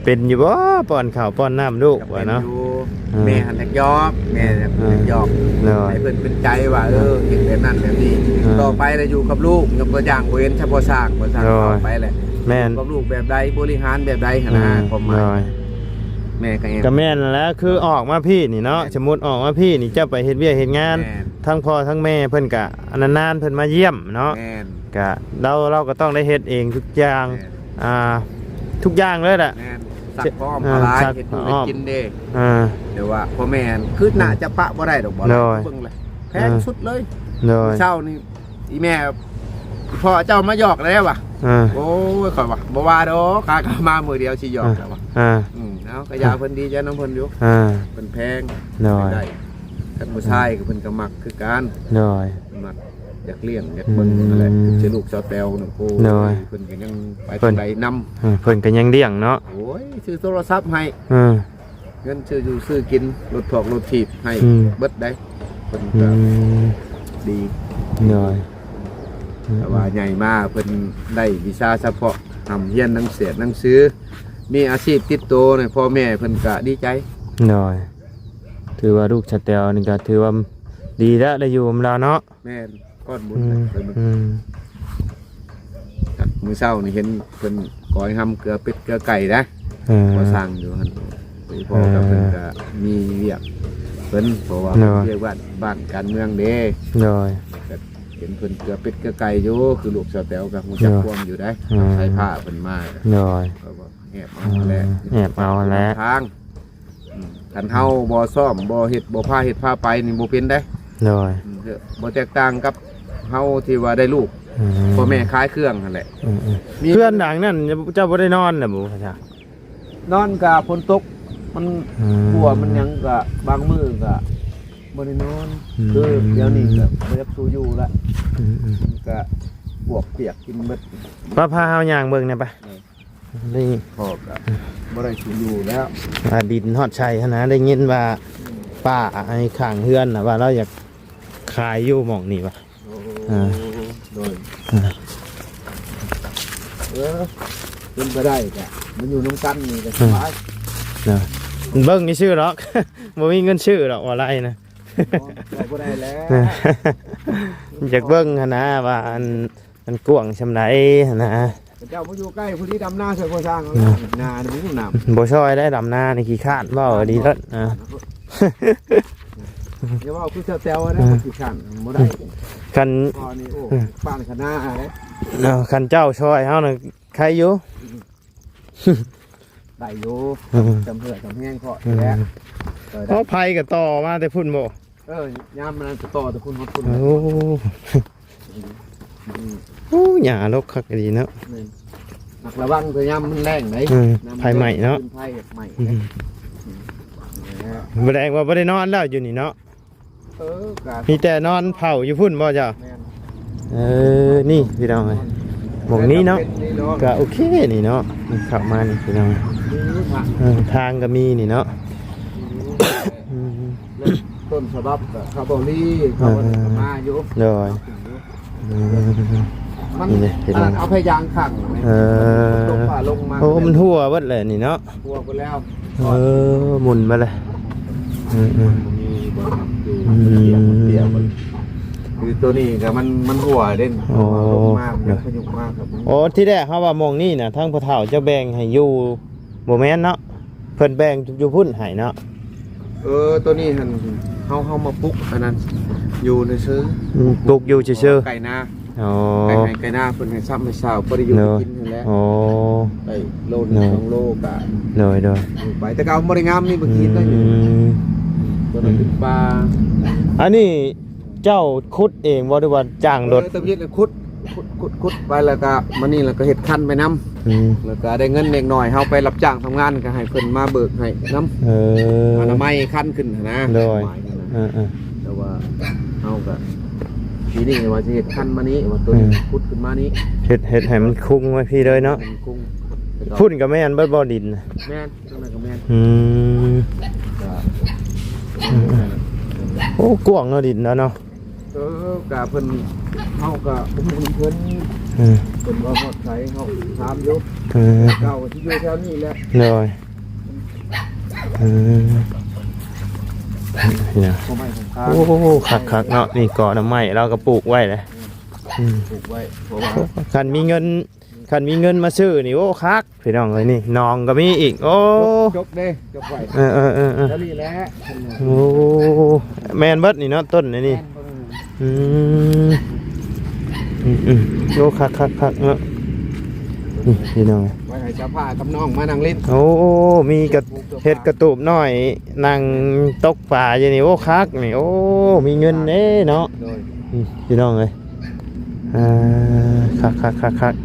ເປັນຢູ່ບໍ່ ປ້ອນເຂົ້າປ້ອນນ້ຳລູກ ກໍເປັນ ວ່າເນາະ ຢູ່ ເອີ ແມ່ຫັ້ນຢາກຢອກ ແມ່ຢາກ ເອີ ຢາກຢອກ ໂດຍ ໃຫ້ເພິ່ນເປັນໃຈວ່າ ເອີ ເອີ ເຮັດແບບນັ້ນແບບນີ້ ເອີ ຕໍ່ໄປລະຢູ່ກັບລູກ ຍົກຕົວຢ່າງບໍ່ເຫັນຊະພໍ່ສ້າງ ພໍ່ສ້າງ ໂດຍ ເຂົ້າໄປແຫຼະ ແມ່ນ ຢູ່ກັບລູກແບບໃດ ບໍລິຫານແບບໃດຫັ້ນນະ ອືມ ຄວາມໝາຍ ໂດຍ ແມ່ກໍແອບ ກໍແມ່ນແຫຼະ ຄືອອກມາພີ້ນີ້ເນາະ ແມ່ນ ສົມມຸດອອກມາພີ້ນີ້ ເຈົ້າໄປເຮັດວຽກເຮັດງານ ແມ່ນ ທັງພໍ່ທັງແມ່ເພິ່ນກໍນານໆເພິ່ນມາຢ້ຽມເນາະ ແມ່ນ ກະ ລາວ ລາວກໍຕ້ອງໄດ້ເຮັດເອງທຸກຢ່າງ ແມ່ນ ອ່າ ທຸກຢ່າງເລີຍແຫຼະ ແມ່ນ ຊັກພ້ອມ ເອີ ພາລາ ຊັກ ເຮັດຢູ່ ພ້ອມ ເຮັດກິນເດ້ ເອີ ແຕ່ວ່າພໍ່ແມ່ຫັ້ນຄືໜ້າຈະປະບໍ່ໄດ້ດອກ ບໍ່ ໂດຍ ເບິ່ງແຫຼະ ແພງ ເອີ ສຸດເລີຍ ໂດຍ ເຊົ້ານີ້ ອີແມ່ ພໍ່ເຈົ້າມາຢອກແລ້ວວະ ເອີ ໂອ້ຍ ຂ້ອຍວ່າ ບໍ່ວ່າດອກ ຂ້າກໍມາມື້ດຽວຊິຢອກແລ້ວວະ ເອີ ອືມ ເອົາ ກໍຢ່າ ເອີ ເພິ່ນ ດີໃຈນຳເພິ່ນຢູ່ ເອີ ເພິ່ນແພງ ໂດຍ ໄດ້ ຄັນຜູ້ຊາຍກໍເພິ່ນກໍມັກຄືກັນ ໂດຍ ມັກ ຢາກລ້ຽງຢາກເບິ່ງ ອືມ ນັ້ນແຫຼະ ຄືລູກສາວແຕວນີ້ ໂອ້ຍ ໂດຍ ເພິ່ນກໍຍັງໄປ ເພິ່ນ ທາງໃດນຳ ເອີ ເພິ່ນກໍຍັງລ້ຽງເນາະ ໂອ້ຍ ຊື້ໂທລະສັບໃຫ້ ເອີ ເງິນຊື້ຢູ່ຊື້ກິນ ລົດຖອກລົດຖີບໃຫ້ ອືມ ເບິດໄດ໋ ເພິ່ນກໍ ອືມ ດີ ໂດຍ ແຕ່ວ່າໃຫຍ່ມາເພິ່ນໄດ້ວິຊາສະເພາະ ຮ່ຳຮຽນໜັງເສຍໜັງສື ມີອາຊີບຕິດໂຕໃຫ້ພໍ່ແມ່ເພິ່ນກໍດີໃຈ ໂດຍ ຖືວ່າລູກສາວແຕວນີ້ກໍຖືວ່າດີແລ້ວ ໄດ້ຢູ່ນຳລາວເນາະ ແມ່ນ ກ້ອນບຸນ ອືມ ແຫຼະ ໄປເບິ່ງ ອືມ ມື້ເຊົ້ານີ້ເຫັນເພິ່ນກອຍຮຳເກືອເປັດເກືອໄກ່ນະ ເອີ ກໍ່ສ້າງຢູ່ຫັ້ນ ອີ່ພໍ່ກັບເພິ່ນ ເອີ ກໍມີວຽກເພິ່ນ ເພາະວ່າ ໂດຍ ເພິ່ນວຽກບ້ານ ບ້ານການເມືອງເດ້ ໂດຍ ກໍເຫັນເພິ່ນເກືອເປັດເກືອໄກ່ຢູ່ ຄືລູກສາວແຕວກໍຮູ້ຈັກ ໂດຍ ຄວາມຢູ່ໄດ໋ ໂດຍ ໃຊ້ຜ້າເພິ່ນມາ ໂດຍ ກໍແອບເອົາແຫຼະ ເອີ ແອບເອົາແຫຼະ ທາງ ອືມ ຄັນເຮົາບໍ່ຊ້ອມ ບໍ່ເຮັດ ບໍ່ພາເຮັດພາໄປນີ້ບໍ່ເປັນເດ້ ໂດຍ ອືມ ບໍ່ແຕກຕ່າງກັບເຮົາທີ່ວ່າໄດ້ລູກ ອືມ ພໍ່ແມ່ຂາຍເຄື່ອງຫັ້ນແຫຼະ ອືມໆ ມີ ເຮືອນຫຼັງນັ້ນເຈົ້າບໍ່ໄດ້ນອນນະບໍ່? ນອນກະຝົນຕົກ ມັນ ອືມ ຮົ່ວ ມັນຫຍັງກະ ບາງມື້ກະບໍ່ໄດ້ນອນ ອືມ ຄືດຽວນີ້ກະບໍ່ຢາກສູ່ຢູ່ລະ ອືມໆ ມັນກະປວກປຽກກິນເບິດ ປ້າ ພາເຮົາຍ່າງເບິ່ງແດ່ປະ ເອີ ນີ້ພໍ່ກໍບໍ່ໄດ້ຊິຢູ່ແລ້ວ ວ່າດິນຮອດໄຊຫັ້ນນະ ໄດ້ຍິນວ່າ ອືມ ປ້າໃຫ້ຂ້າງເຮືອນນະ ວ່າລາວຢາກຂາຍຢູ່ໝ່ອງນີ້ວ່າ ໂອ້ ອ່າ ໂດຍ ອ່າ ເອີ ເປັນໄປໄດ້ກໍມາຢູ່ນຳກັນນີ້ກໍສະບາຍ ອ່າ ນະ ເບິ່ງຊື່ໆດອກ ບໍ່ມີເງິນຊື້ດອກ ອອນລາຍນະ ໂອ້ ບໍ່ໄດ້ແລ້ວ ຢາກເບິ່ງຫັ້ນນະ ວ່າອັນ ມັນກວ້າງສ່ຳໃດຫັ້ນນະ ເຈົ້າບໍ່ຢູ່ໃກ້ຜູ້ທີ່ດຳນາຊ່ວຍກໍ່ສ້າງ ນາ ນາບໍ່ຮູ້ນ້ຳ ບໍ່ຊ່ອຍໄດ້ ດຳນານີ້ຂີ້ຄ້ານ ເວົ້າດີເລີດນະ ຢ່າເວົ້າຄືເຈົ້າແຕວນະ ອືມ ຂີ້ຄ້ານບໍ່ໄດ້ ຄັນ ກໍນີ້ ໂອ້ ອືມ ປານຂະໜາດເດ້ ເນາະ ຄັນເຈົ້າຊ່ອຍເຮົານະໄຄຢູ່ ໄດ້ຢູ່ ອືມ ຈຳເພື່ອຈຳແຮງເພາະ ອືມ ແຫຼະ ເອີ ເພາະໄຜກໍຕໍ່ມາແຕ່ພຸ້ນບໍ່? ເອີ ຍາມນັ້ນກໍຕໍ່ແຕ່ພຸ້ນຮອດພຸ້ນ ໂອ້ ອືມ ໂອ້ ຫຍ້າລົກຄັກອີ່ຫຼີເນາະ ແມ່ນ ມັກລະວັງແຕ່ຍາມມັນແລ້ງໄດ໋ ອືມ ຍາມມັນແລ້ງ ໄຟໄໝ້ເນາະ ໄຟໄໝ້ ອືມ ອືມ ແລ້ວ ສະແດງວ່າບໍ່ໄດ້ນອນແລ້ວຢູ່ນີ້ເນາະ ເອີ ກະ ມີແຕ່ນອນເຝົ້າຢູ່ພຸ້ນບໍ່ເຈົ້າ? ແມ່ນ ເອີ ນີ້ພີ່ນ້ອງເອີຍ ໝ່ອງນີ້ເນາະ ເປັນນີ້ເນາະ ກະໂອເຄນີ້ເນາະ ເຂົ້າມານີ້ພີ່ນ້ອງ ເອີ ທາງກໍມີນີ້ເນາະ ອືມ ອືມ ຕົ້ນສະບັບກໍເຂົາບໍ່ລີ້ ເຂົາບໍ່ໄດ້ ເອີ ມາຢູ່ ໂດຍ ອືມ ມັນ ນີ້ເດ້ພີ່ນ້ອງ ອັນນັ້ນເອົາພະຍາງຂັງ ເອີ ຕົກຟ້າລົງມາ ໂອ້ ມັນຮົ່ວເບິດແຫຼະນີ້ເນາະ ຮົ່ວເບິດແລ້ວ ເອີ ໝຸ່ນມາເລີຍ ອືມໆ ມັນບໍ່ມີບ່ອນຢູ່ ອືມ ມັນເປຍກ ມັນເປຍກ ມັນ ຄືໂຕນີ້ກໍມັນ ມັນຮົ່ວເດ້ ໂອ້ ລົງມາ ມັນພະຍຸງມາກໍ ໂອ້ ທີແລກເຮົາວ່າໝ່ອງນີ້ນະ ທາງພໍ່ເຖົ້າເຈົ້າແບ່ງໃຫ້ຢູ່ ບໍ່ແມ່ນເນາະ ເພິ່ນແບ່ງຢູ່ພຸ້ນໃຫ້ເນາະ ເອີ ໂຕນີ້ຫັ້ນ ເຮົາ ເຮົາມາປຸກອັນນັ້ນ ຢູ່ຊື່ໆ ອືມ ປູກຢູ່ຊື່ໆ ໃກ້ນາ ອໍ ໃກ້ໄຮ່ໃກ້ນາ ເພິ່ນໃຫ້ຊ້ຳໃຫ້ເຊົາ ພໍໄດ້ຢູ່ ໂດຍ ໄດ້ກິນຫັ້ນແຫຼະ ອໍ ໄດ້ໂລໜຶ່ງ ໂດຍ ສອງໂລກະ ໂດຍ ໂດຍ ໄປ ແຕ່ກໍເອົາບໍ່ໄດ້ງາມນີ້ ບໍ່ກິນໄດ້ຢູ່ ອືມ ຕົວນັ້ນເປັນປ່າ ອັນນີ້ເຈົ້າຂຸດເອງບໍ່ ຫຼືວ່າຈ້າງລົດ? ເອີ ຕະເວຍນຂຸດ ຂຸດ ຂຸດ ຂຸດໄປ ແລ້ວກໍມານີ້ ແລ້ວກໍເຮັດຄັນໄປນຳ ອືມ ແລ້ວກໍໄດ້ເງິນເລັກນ້ອຍ ເຮົາໄປຮັບຈ້າງທຳງານ ກໍໃຫ້ເພິ່ນມາເບີກໃຫ້ນຳ ເອີ ອະນາໄມຄັນຂຶ້ນຫັ້ນນະ ໂດຍ ເອີໆ ແຕ່ວ່າເຮົາກໍ ປີນີ້ວ່າຊິເຮັດຄັນມານີ້ ວ່າຕົວນີ້ ອືມ ຂຸດຂຶ້ນມານີ້ ເຮັດ ເຮັດໃຫ້ມັນຄຸງໄວ້ພີ້ເລີຍເນາະ ໃຫ້ມັນຄຸງ ພຸ້ນກໍແມ່ນເບິດບໍ່ ດິນນະ? ແມ່ນ ຕົງນັ້ນກໍແມ່ນ ອືມ ກໍ ອືມໆ ໂອ້ ກວ້າງເນາະ ດິນນະເນາະ ເອີ ກະເພິ່ນ ເຮົາກະບໍ່ຮູ້ນຳເພິ່ນ ເອີ ເພິ່ນວ່າຮອດໃສ ເຮົາຖາມຢູ່ ເອີ ເກົ່າກໍຊິຢູ່ແຖວນີ້ແຫຼະ ໂດຍ ເອີ ນີ້ນະ ໂອ້ ຄັກໆ ເນາະ ນີ້ກໍໜໍ່ໄມ້ລາວກໍປູກໄວ້ແຫຼະ ອືມ ປູກໄວ້ ເພາະວ່າ ຄັນມີເງິນ ຄັນມີເງິນມາຊື້ນີ້ ໂອ້ ຄັກ ພີ່ນ້ອງເອີຍ ນີ້ໜອງກໍມີອີກ ໂອ້ ຈົບ ຈົບເດ້ ຈົບໄວ້ ເອີໆໆໆ ແຖວນີ້ແຫຼະ ໂອ້ ແມ່ນເບິດນີ້ເນາະ ຕົ້ນນີ້ ແມ່ນ ອືມ ອືມໆ ໂອ້ ຄັກໆໆ ເນາະ ນີ້ພີ່ນ້ອງ ໄວ້ໃຫ້ເຈົ້າພາກັບນ້ອງມານັ່ງຫຼິ້ນ ໂອ້ ມີກະ ເຮັດກະຕູບນ້ອຍນັ່ງຕົກປາຢູ່ນີ້ ໂອ້ ຄັກນີ້ ໂອ້ ມີເງິນເດ້ເນາະ ໂດຍ ອືມ ພີ່ນ້ອງເອີຍ ອ່າ ຄັກໆໆ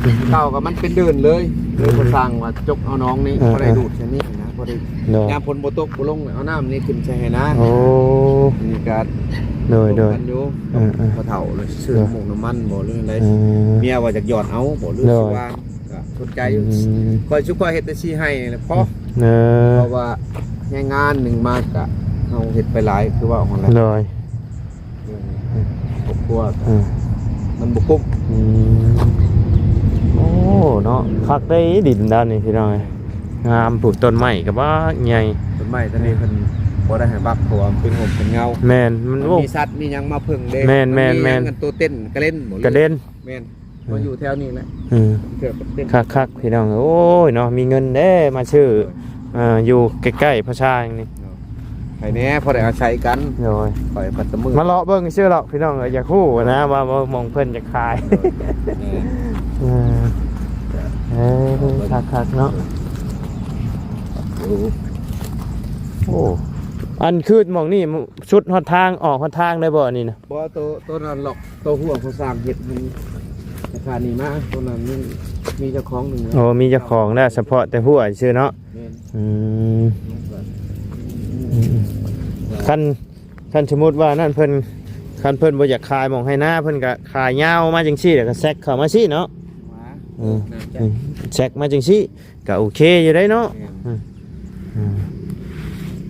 ໆ ເກົ່າກໍມັນເປັນເດີ່ນເລີຍ ເອີ ເລີຍບໍ່ສ້າງວ່າຈົກເອົາໜອງນີ້ ເອີ ພໍໄດ້ດູດໃສ່ນີ້ນະ ພໍໄດ້ ໂດຍ ຍາມຝົນບໍ່ຕົກບໍ່ລົງ ເອົານ້ຳນີ້ຂຶ້ນໃສ່ໃຫ້ນາ ໂອ້ ນີ້ກໍ ໂດຍໆ ລົມກັນຢູ່ ເອີໆ ພໍ່ເຖົ້າ ແລ້ວຊື້ ໂດຍ ໝົກນ້ຳມັນບໍ່ ຫຼືໃດ ເອີ ເມຍວ່າຢາກຢອດເອົາບໍ່ ຫຼື ໂດຍ ຊິວ່າ ກໍສົນໃຈຢູ່ ອືມ ຂ້ອຍ ຊຸມຂ້ອຍເຮັດແຕ່ສີ່ໄຮ່ນີ້ແຫຼະພໍ ເອີ ເພາະວ່າແຮງງານໜຶ່ງມາກະ ເຮົາເຮັດໄປຫຼາຍ ຄືວ່າຫັ້ນແຫຼະ ໂດຍ ເອີ ຄອບຄົວ ເອີ ມັນບໍ່ກຸ້ມ ອືມ ໂອ້ ເນາະ ຄັກໄດ໋ ດິນດ້ານນີ້ ພີ່ນ້ອງເອີຍ ງາມ ປູກຕົ້ນໄມ້ກໍບັກໃຫຍ່ ຕົ້ນໄມ້ຕົວນີ້ເພິ່ນບໍ່ໄດ້ໃຫ້ບັກ ເພາະວ່າເປັນຮົ່ມເປັນເງົາ ແມ່ນ ມັນ ມັນມີສັດມີຫຍັງມາເພິ່ງເດ້ ແມ່ນໆໆ ມັນມີຫຍັງ ອັນໂຕເຕັ້ນກະເລັນບໍ່ ກະເລັນ ແມ່ນ ມາຢູ່ແຖວນີ້ແຫຼະ ເອີ ເກືອບເຕັມ ຄັກໆ ພີ່ນ້ອງ ໂອ້ຍເນາະ ມີເງິນເດ້ມາຊື້ ໂດຍ ເອີ ຢູ່ໃກ້ໆ ພະຊາງນີ້ ໂດຍ ໃຜແດ່ ພໍໄດ້ອາໄສກັນ ໂດຍ ຂ້ອຍພັດຕະມື ມາເລາະເບິ່ງຊື່ໆ ພີ່ນ້ອງເອີຍ ຢາກຮູ້ນະວ່າ ວ່າໝ່ອງເພິ່ນຈະຂາຍ ໂດຍ ເອີ ເອີ ຄັກໆ ເນາະ ໂອ້ ອັນຄືໝ່ອງນີ້ ສຸດຮອດທາງ ອອກຮອດທາງໄດ້ບໍ່ ອັນນີ້ນະ? ບໍ່ ໂຕ ໂຕນັ້ນຫຼອກ ໂຕຮົ້ວຜູ້ສ້າງເຮັດໃຫ້ສະຖານີມາ ໂຕນັ້ນມີ ມີເຈົ້າຂອງໜຶ່ງແລ້ວ ໂອ້ ມີເຈົ້າຂອງແລ້ວ ສະເພາະແຕ່ຮົ້ວຊື່ເນາະ ແມ່ນ ອືມ ອືມ ຄັນ ຄັນສົມມຸດວ່ານັ້ນເພິ່ນ ຄັນເພິ່ນບໍ່ຢາກຂາຍໝ່ອງໄຮ່ນາ ເພິ່ນກໍຂາຍຍາວມາຈັ່ງຊີ້ ແລ້ວກໍແຊັກເຂົ້າມາຊີ້ເນາະ ເອີ ແຊັກມາຈັ່ງຊີ້ ກໍໂອເຄຢູ່ໄດ໋ເນາະ ແມ່ນ ອືມ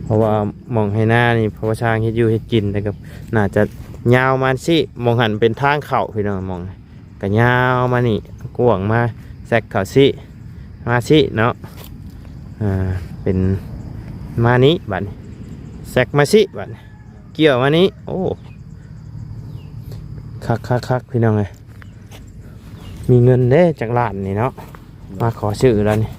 ເພາະວ່າໝ່ອງໄຮ່ນານີ້ ເພາະວ່າຊ່າງເຮັດຢູ່ເຮັດກິນ ແລ້ວກໍໜ້າຈະຍາວມາຊີ້ ໝ່ອງຫັ້ນເປັນທາງເຂົ້າພີ່ນ້ອງ ໝ່ອງກໍຍາວມານີ້ ກວ້າງມາ ແຊັກເຂົ້າຊີ້ ມາຊີ້ເນາະ ອ່າ ເປັນມານີ້ ບັດນີ້ ແຊັກມາຊີ້ ບັດນີ້ ກ່ຽວມານີ້ ໂອ້ ຄັກໆໆ ພີ່ນ້ອງເອີຍ ມີເງິນເດ້ຈັກລ້ານນີ້ເນາະ ມາຂໍຊື້ແລ້ວນີ້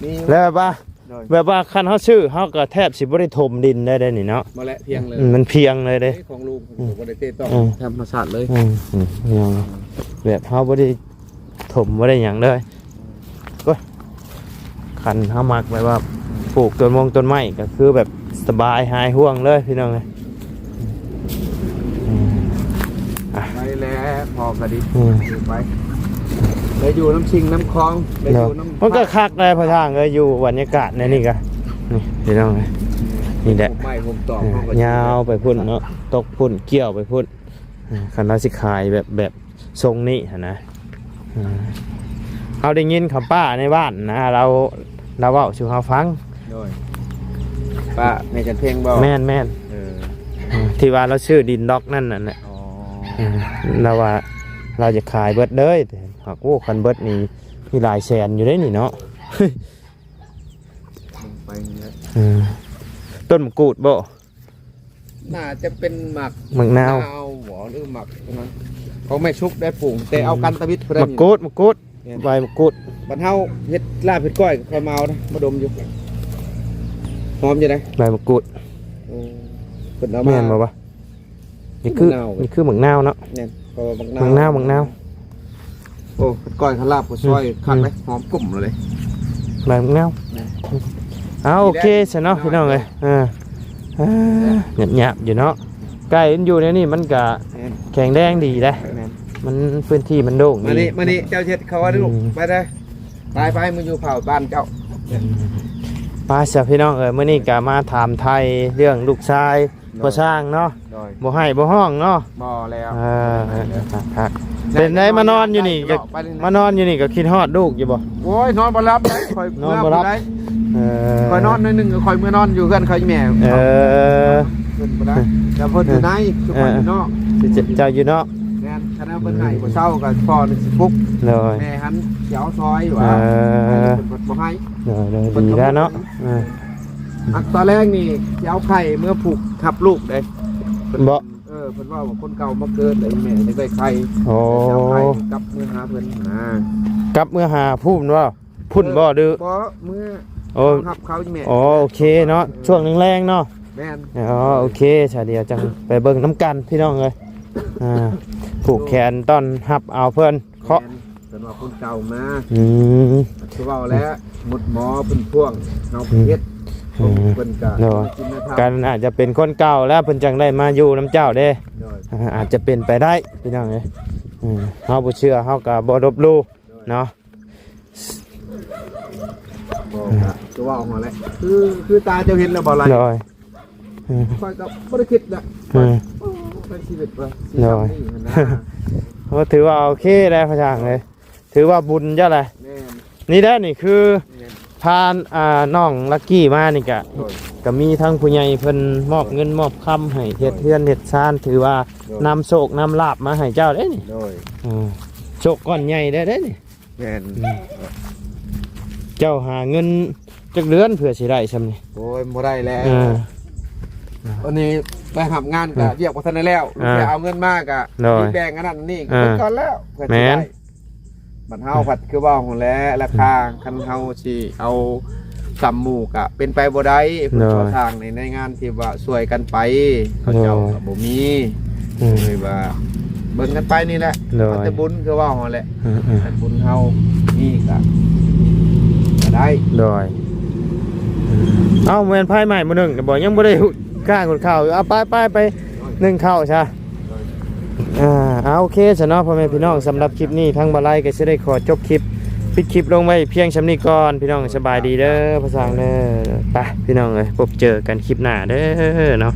ມີຢູ່ ແລ້ວວ່າ ໂດຍ ແບບວ່າຄັນເຮົາຊື້ ເຮົາກໍແທບຊິບໍ່ໄດ້ຖົມດິນໄດ້ເດ້ນີ້ເນາະ ບໍ່ແຫຼະ ພຽງເລີຍ ອືມ ມັນພຽງເລີຍເດ້ ເດ້ ຂອງລຸງ ອືມ ບໍ່ໄດ້ເຕະຕ້ອງ ອືມ ທຳມະຊາດເລີຍ ອືມ ອືມ ພີ່ນ້ອງ ແບບເຮົາບໍ່ໄດ້ຖົມ ບໍ່ໄດ້ຫຍັງເລີຍ ໂອ້ຍ ຄັນເຮົາມັກແບບວ່າປູກຕົ້ນມົງຕົ້ນໄມ້ ກໍຄືແບບສະບາຍຫາຍຫ່ວງເລີຍ ພີ່ນ້ອງເອີຍ. ອືມ ອ່ະ ໄປແລ້ວ ພໍກໍດີ ອືມ ໄປ ໄດ້ຢູ່ນຳຊິງນຳຄອງ ໄດ້ຢູ່ນຳ ມັນກໍຄັກໄດ໋ ພໍ່ຊ່າງເອີຍ ຢູ່ບັນຍາກາດໃນນີ້ກໍ ນີ້ພີ່ນ້ອງ ນີ້ແຫຼະ ໂຮມໄມ້ໂຮມຕອກ ເອີ ເຮົາກໍ ຍາວໄປພຸ້ນເນາະ ຕົກພຸ້ນ ກ່ຽວໄປພຸ້ນ ເອີ ຄັນວ່າຊິຂາຍແບບ ແບບຊົງນີ້ຫັ້ນນະ ເອີ ເຮົາໄດ້ຍິນຄຳປ້າໃນບ້ານນະ ລາວ ລາວເວົ້າສູ່ເຮົາຟັງ ໂດຍ ປ້າແມ່ຈັນເພັງບໍ່? ແມ່ນໆ ເອີ ເອີ ທີ່ວ່າລາວຊື້ດິນລັອກນັ້ນ ນັ້ນແຫຼະ ອໍ ເອີ ລາວວ່າລາວຈະຂາຍເບິດເລີຍ ຫາກ ໂອ້ ຄັນເບິດນີ້ມີຫຼາຍແສນຢູ່ເດ້ນີ້ເນາະ ເບິ່ງໄປນີ້ແຫຼະ ເອີ ຕົ້ນໝາກກູດບໍ່? ໜ້າຈະເປັນໝາກ ໝາກນາວ ນາວບໍ່ ຫຼືໝາກອັນນັ້ນ ຂອງແມ່ສຸກໄດ້ປູກ ແຕ່ເອົາກັນຕະວິດບໍ່ໄດ້ ໝາກກູດ ໝາກກູດ ແມ່ນ ໃບໝາກກູດ ບັດເຮົາເຮັດລາບເຮັດກ້ອຍກໍຄ່ອຍມາເອົາເດ້ ມາດົມຢູ່ ຫອມຢູ່ໃດ໋ ໃບໝາກກູດ ໂອ້ ເພິ່ນເອົາມາ ແມ່ນບໍ່ວະ? ນີ້ຄື ໝາກນາວເວີຍ ນີ້ຄືໝາກນາວເນາະ. ແມ່ນ ເພາະວ່າໝາກນາວ ໝາກນາວ ໝາກນາວ. ໂອ້ ເພິ່ນກ້ອຍ ຄັນລາບກໍຊອຍ ອືມ ຄັກເດ້ ອືມ ຫອມກົມເລີຍ. ໝາກນາວ ແມ່ນ ເອົາ ໂອເຄຊະເນາະ ພີ່ນ້ອງເອີຍ. ເອີ ຫຍາບໆຢູ່ເນາະ. ໄກ່ມັນຢູ່ໃນນີ້ມັນກະ ແມ່ນ ແຂງແຮງດີເດ້. ແມ່ນ ມັນ ພື້ນທີ່ມັນໂລ່ງດີ. ມານີ້ ມານີ້ ເຈົ້າເຮັດເຂົ້າ ອືມ ລູກ ໄປເດີ. ໄປ ໄປ ມື້ຢູ່ເຝົ້າບ້ານເຈົ້າ. ອືມ ໄປຊະ ພີ່ນ້ອງເອີຍ. ມື້ນີ້ກະມາຖາມໄຖ່ເລື່ອງລູກຊາຍ ໂດຍ ພໍ່ຊ່າງເນາະ. ໂດຍ ບໍ່ໄຫ້ບໍ່ຮ້ອງເນາະ. ບໍ່ແລ້ວ ເອີ ບໍ່ໄຫ້ແລ້ວ ຄັກໆ. ເປັນໃດ ມານອນຢູ່ນີ້ກະ ມານອນຢູ່ນີ້ກະຄິດຮອດລູກຢູ່ບໍ່? ໂອ້ຍ ນອນບໍ່ຫຼັບເດ້ ຂ້ອຍ ນອນບໍ່ຫຼັບ ເມື່ອຜູ້ໃດ. ເອີ ຂ້ອຍນອນໜ້ອຍໜຶ່ງ ຂ້ອຍເມືອນອນຢູ່ເຮືອນຂ້ອຍແມ່. ເອີ ເພິ່ນບໍ່ໄດ້ ແຕ່ເພິ່ນຢູ່ໃນ ເອີ ຄືຂ້ອຍຢູ່ນອກ. ເຈົ້າຢູ່ນອກ. ແມ່ນ ຄັນວ່າເພິ່ນໃຫ້ບໍ່ເຊົາກໍພໍ່ນີ້ຊິປຸກ. ໂດຍ ແມ່ຫັ້ນຊິເອົາຊອຍວ່າ. ເອີ ເພິ່ນບໍ່ໃຫ້. ໂດຍໆ ດີແລ້ວເນາະ. ເອີ ອັນຕອນແລກນີ້ຊິເອົາໄຂ່ເມືອຜູກຮັບລູກເດ້. ບໍ່ ເອີ ເພິ່ນເວົ້າວ່າຄົນເກົ່າມາເກີດແລ້ວ ແມ່ຢາກໄດ້ໄຂ່. ໂອ້ ຊິເອົາໄຂ່ກັບເມືອຫາເພິ່ນນະ. ກັບເມືອຫາພູ້ນບໍ່? ພຸ້ນບໍ່ ເອີ ຫຼື ບໍ່ ເມືອ ໂອ້ ຮັບເຂົາແມ່. ອໍ ໂອເຄເນາະ ຊ່ວງແລງໆເນາະ. ແມ່ນ ອໍ ໂອເຄ ສາດຽວຈັ່ງໄປເບິ່ງນຳກັນ ພີ່ນ້ອງເອີຍ. ອ່າ ຜູກແຂນຕ້ອນຮັບເອົາເພິ່ນເຄາະ. ແມ່ນ ເພິ່ນວ່າຄົນເກົ່າມາ. ອືມ ຄືເວົ້າແລ້ວ ໝົດໝໍເພິ່ນພວງເຮົາ ອືມ ເຮັດ. ອືມ ເພິ່ນກະ ໂດຍ ກິນນະທານ ກະອາດຈະເປັນຄົນເກົ່າແລ້ວ ເພິ່ນຈັ່ງໄດ້ມາຢູ່ນຳເຈົ້າເດ້. ໂດຍ ອາ ອາດຈະເປັນໄປໄດ້ ພີ່ນ້ອງເອີຍ. ອືມ ເຮົາບໍ່ເຊື່ອ ເຮົາກະບໍ່ລົບຫຼູ່ເນາະ. ບໍ່ ອືມ ກະຄືເວົ້າຫັ້ນແຫຼະ ຄື ຄືຕາເຈົ້າເຫັນແລ້ວບໍ່ໄຫຼ. ໂດຍ ອືມ ຂ້ອຍກໍບໍ່ໄດ້ຄິດນະ. ອືມ ໂອ້ ເປັນຊີວິດວ່າ ໂດຍ ຊິທຳນີ້ຫັ້ນນະ. ໂອ້ ຖືວ່າໂອເຄແລ້ວ ພະຊ່າງເອີຍ ຖືວ່າບຸນເຈົ້າແຫຼະ. ແມ່ນ ນີ້ແຫຼະ ນີ້ຄື ແມ່ນ ຜ່ານ ອ່າ ນ້ອງລັກກີ້ມານີ້ກະ ໂດຍ ກະມີທັງຜູ້ໃຫຍ່ເພິ່ນມອບເງິນມອບຄຳໃຫ້ເຮັດ ໂດຍ ເຮືອນເຮັດຊານ ຖືວ່າ ໂດຍ ນຳໂຊກນຳລາບມາໃຫ້ເຈົ້າເດ້ນີ້. ໂດຍ ອືມ ໂຊກກ້ອນໃຫຍ່ເດ້ ເດ້ນີ້. ແມ່ນ ອືມ ເຈົ້າຫາເງິນຈັກເດືອນເພື່ອຊິໄດ້ຊ່ຳນີ້? ໂອ້ຍ ບໍ່ໄດ້ແລ້ວ. ເອີ ອັນນີ້ໄປຮັບງານກະ ອືມ ວຽກບໍ່ທັນໄດ້ແລ້ວ. ອ່າ ແຕ່ເອົາເງິນມາກະ ໂດຍ ມີແບ່ງອັນນັ້ນນີ້ ອ່າ ໄປກ່ອນແລ້ວ ເພື່ອຊິໄດ້. ແມ່ນ ບັດເຮົາພັດຄືເວົ້າຫັ້ນແຫຼະ ລາຄາ ອືມ ຄັນເຮົາຊິເອົາສ່ຳໝູ່ກະເປັນໄປບໍ່ໄດ້. ເພິ່ນ ໂດຍ ກໍ່ສ້າງໃນ ໃນງານທີ່ວ່າຊ່ວຍກັນໄປ ເຂົາເຈົ້າ ໂດຍ ກະບໍ່ມີ. ອືມ ເລີຍວ່າເບິ່ງກັນໄປນີ້ແຫຼະ. ໂດຍ ເອົາແຕ່ບຸນຄືເວົ້າຫັ້ນແຫຼະ. ອືມໆ ແຕ່ບຸນເຮົາມີກະ ກະໄດ້. ໂດຍ ເອົ້າ ແມ່ນໄຟໄໝ້ມື້ໜຶ່ງບໍ່ ຍັງບໍ່ໄດ້ກ້າງເຂົ້າ. ເອົາ ໄປໆ ໄປ ໜຶ້ງເຂົ້າຊະ. ອ່າ ເອົາ ໂອເຄຊະເນາະ ພໍ່ແມ່ພີ່ນ້ອງ. ສຳລັບຄລິບນີ້ ທາງບ່າວໄລກໍຊິໄດ້ຂໍຈົບຄລິບ ປິດຄລິບລົງໄວ້ພຽງຊ່ຳນີ້ກ່ອນ ພີ່ນ້ອງ. ສະບາຍດີເດີ ພະຊ່າງເດີ. ໄປ ພີ່ນ້ອງເອີຍ ພົບເຈີກັນຄລິບໜ້າເດີເນາະ.